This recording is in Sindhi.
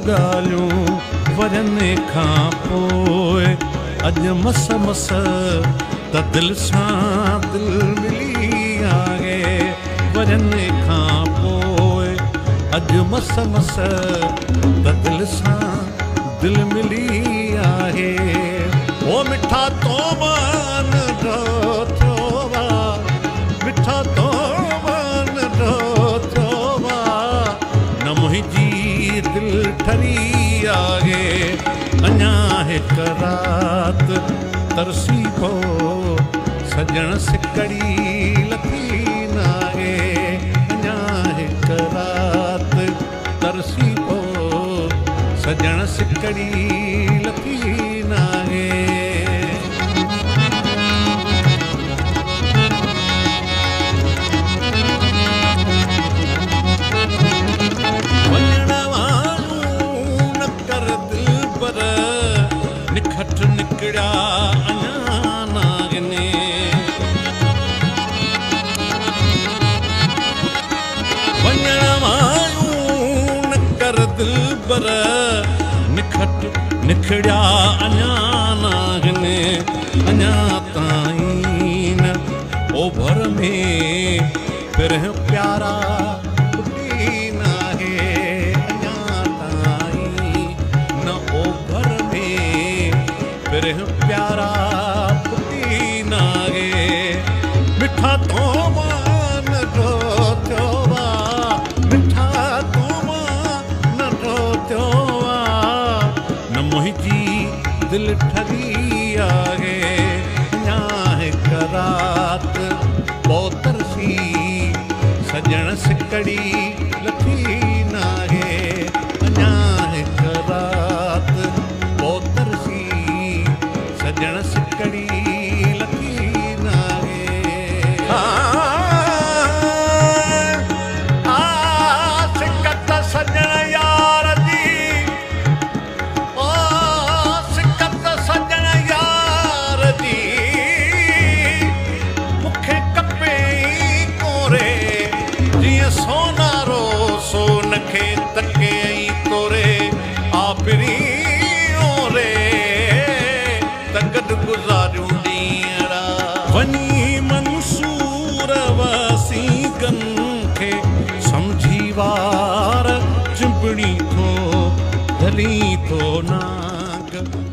ڳالهيون ورهين کان پوء اڄ مس مس ته دل سان دل ملي آهي ورهين کان پوء اڄ مس مس ته دل سان دل ملي آهي. او مٺا تو مان ننڍو ٿيو آ مٺا تو مان ننڍو ٿيو آ نه منهنجي دل ٺري آهي اڃا هڪ رات ترسي پو سڄڻ سڪڙي لٿي ناهي اڃا هڪ رات ترسي پو سڄڻ سڪڙي لٿي ناهي. وڃڻ وارون نه ڪر دلبر، نکٽ نڪڙيا اڃا ناهن. وڃڻ وارون نه ڪر دلبر، نکٽ نکڙيا اڃا ناهن. اڃا تائين نه اوڀر ۾ پرهه پيارا ڦٽي ناهي. اڃا تائين نه اوڀر ۾ پرهه پيارا ڦٽي ناهي. مٺا تو مان ننڍو ٿيو آ، مٺا تو مان ننڍو ٿيو آ، نه منهنجي دل ٺري آهي. اڃا هڪ رات پو ترسي سڄڻ سڪڙي لٿي ناهي. اڃا هڪ رات پو ترسي سڄڻ سڪڙي لٿي ناهي. آ سڪ ته سڄڻ يار جي، او سڪ ته سڄڻ يار جي، مون کي ڪپي ئي ڪوري، جيئن سونارو سون کي تڪي ۽ توري، آ پرين اوري ته گڏ گذاريون ڏينهڙا. وڃي منصور وسيقن کي سمجهي وار، چنبڙي ٿو جهلين ٿو نانگ.